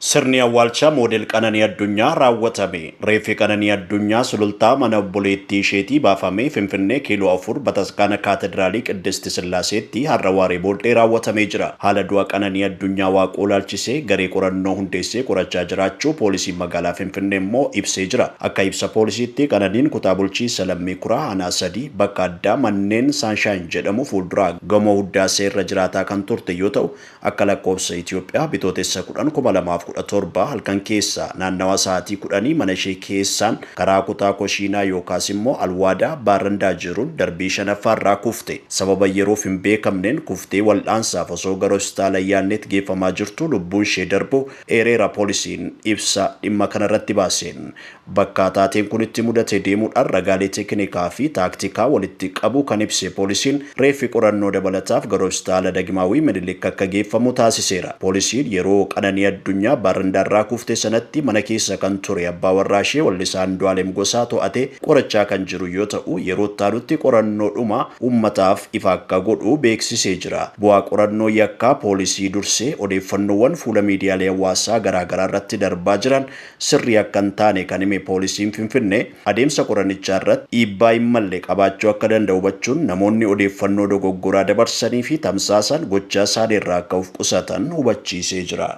Sirni awwaalchaa Moodel Qananii Addunyaa raawwatame. Reeffi Qananii Addunyaa Sulultaa mana obboleettii isheetii baafamee Finfinnee Kiiloo 4 Bataskaana Kaatedraalii Qiddisti Sillaaseetti har'a waaree booddee raawwatamee jira. Haala du'a Qananii Addunyaa Waaqoo ilaalchisee garee qorannoo hundeessee qorachaa jiraachuu Poolisiin Magaalaa Finfinnee immoo ibsee jira. Akka ibsa poolisiitti Qananiin kutaa bulchiinsa Lammii Kuraa aanaa 3 bakka addaa manneen Saanshaayinn jedhamu fuulduraa gamoo Huddaasee irra jiraataa kan turte yoo ta'u, Akka lakkoofsa Itiyoophiyaa Bitootessa 10, 2017 halkan keessaa naannawa sa'aatii kudhanii mana ishee keessaan karaa kutaa koshiinaa yookaas immoo alwaadaa, baarrandaa, jiruun darbii shanaffaa irraa kufte. Sababa yeroof hin beekamneen kuftee wal'aansaaf osoo gara Hospitaala Yaannet geeffamaa jirtuu lubbuun ishee darbuu eereera poolisiin ibsa dhimma kanarratti baaseen. Bakka taateen kun itti mudate deemuudhaan ragaalee teekinikaa fi taaktikaa walitti qabuu kan ibse poolisiin, reeffi qorannoo dabalataaf gara Hospitaala Dagimaawii Minilik akka geeffamu taasiseera. Poolisiin yeroo Qananii Addunyaa barandaarraa kufte sanatti mana keessa kan ture abbaa warraa ishee Wallisaa Andu'aalem Gosaa to'atee qorachaa kan jiru yoo ta'u, yeroo itti aanutti qorannoo dhumaa uummataaf ifa akka godhu beeksisee jira. Bu'aa qorannoo yakkaa poolisii dursee odeeffannoowwan fuula miidiyaalee hawaasaa garaa garaa irratti darbaa jiran sirrii akka hin taane kan hime Poolisiin Finfinnee, adeemsa qorannichaa irratti dhiibbaa hin malle qabaachuu akka danda'u hubachuun namoonni odeeffannoo dogoggoraa dabarsanii fi tamsaasan gochaa isaaniirraa akka of qusatan hubachiisee jira.